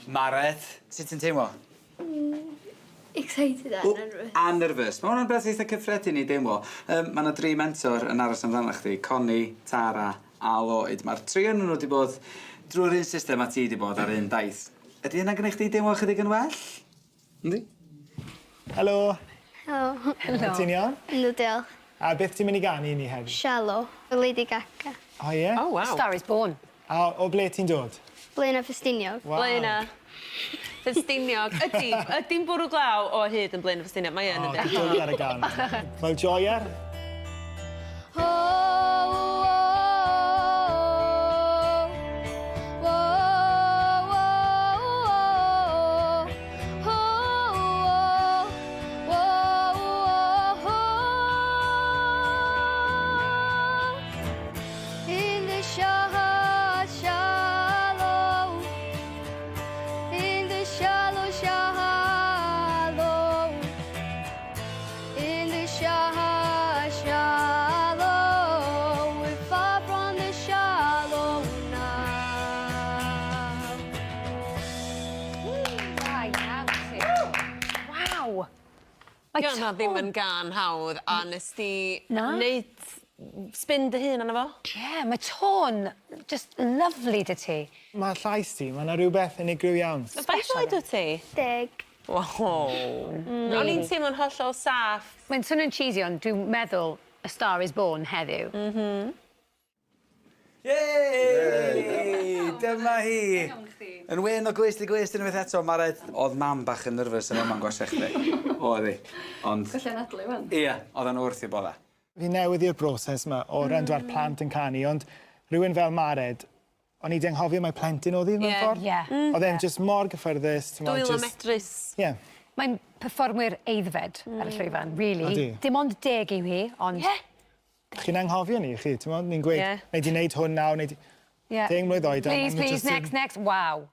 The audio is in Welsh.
Mared, sut ti'n teimlo? Excited a nervous. A nervous. Ma' hwnna'n beth eitha cyffredin i deimlo. Yym ma' 'na dri mentor yn aros amdana chdi, Connie, Tara a Lloyd. Ma'r tri o'nyn nw 'di bod drw'r un system a ti 'di bod ar un daith. Ydi hynna'n gneu' chdi deimlo chydig yn well? Yndi? Helo. Helo. Helo. Ti'n iawn? Yndw diolch. A beth ti'n mynd i ganu i ni heddi? Shallow, Lady Gaga. O ie? O waw. Star is born. A o ble ti'n dod? Blaena Ffestiniog. Waw. Blaena. Ffestiniog. Ydi, ydi'n bwrw glaw o hyd yn Blaena Ffestiniog? Mae yn O, yndi? dwi ar y gan. Wel, joier. In the shallow, shallow, in the shallow, shallow, in the shallow, shallow, we're far from the shallow now. Da iawn ti. Waw. Mae 'Di hwnna ddim yn gân hawdd a nes di Na. neud spin dy hun arno fo. Ie, mae tôn just lovely 'da ti. Mae llais ti, mae 'na rhywbeth unigryw iawn. Faint oed wyt ti? Deg. Waw. O'n i'n teimlo'n hollol saff. Mae'n swnio'n cheesy ond dwi'n meddwl A Star is Born heddiw. Yay! Dyma hi! Yn wyn o glust i glust unwaith eto, Mared. O'dd mam bach yn nyrfys yn fama'n gwatsiad chdi. Oedd hi. Ond... Gallu anadlu ŵan. Ia, oddan nhw wrth 'u bodda. Fi'n newydd i'r broses 'ma o rando ar plant yn canu ond rhywun fel Mared o'n i 'di anghofio mai plentyn o'dd 'i mewn Ie. ffordd. Ie. O'dd e'n jyst mor gyffyrddus t'mod Dwylo jyst... medrus. Ie. Mae'n perfformwyr aeddfed ar y llwyfan, really. Odi. Dim ond deg yw hi, ond... Ie. Chi'n anghofio ni, chi, t'mod? Ni'n gweud... Ie. ...nei di neud hwn nawr, nei di... Ie. Deng mlwydd oed a Please, ma' nw please, jyst yn- next, next, waw.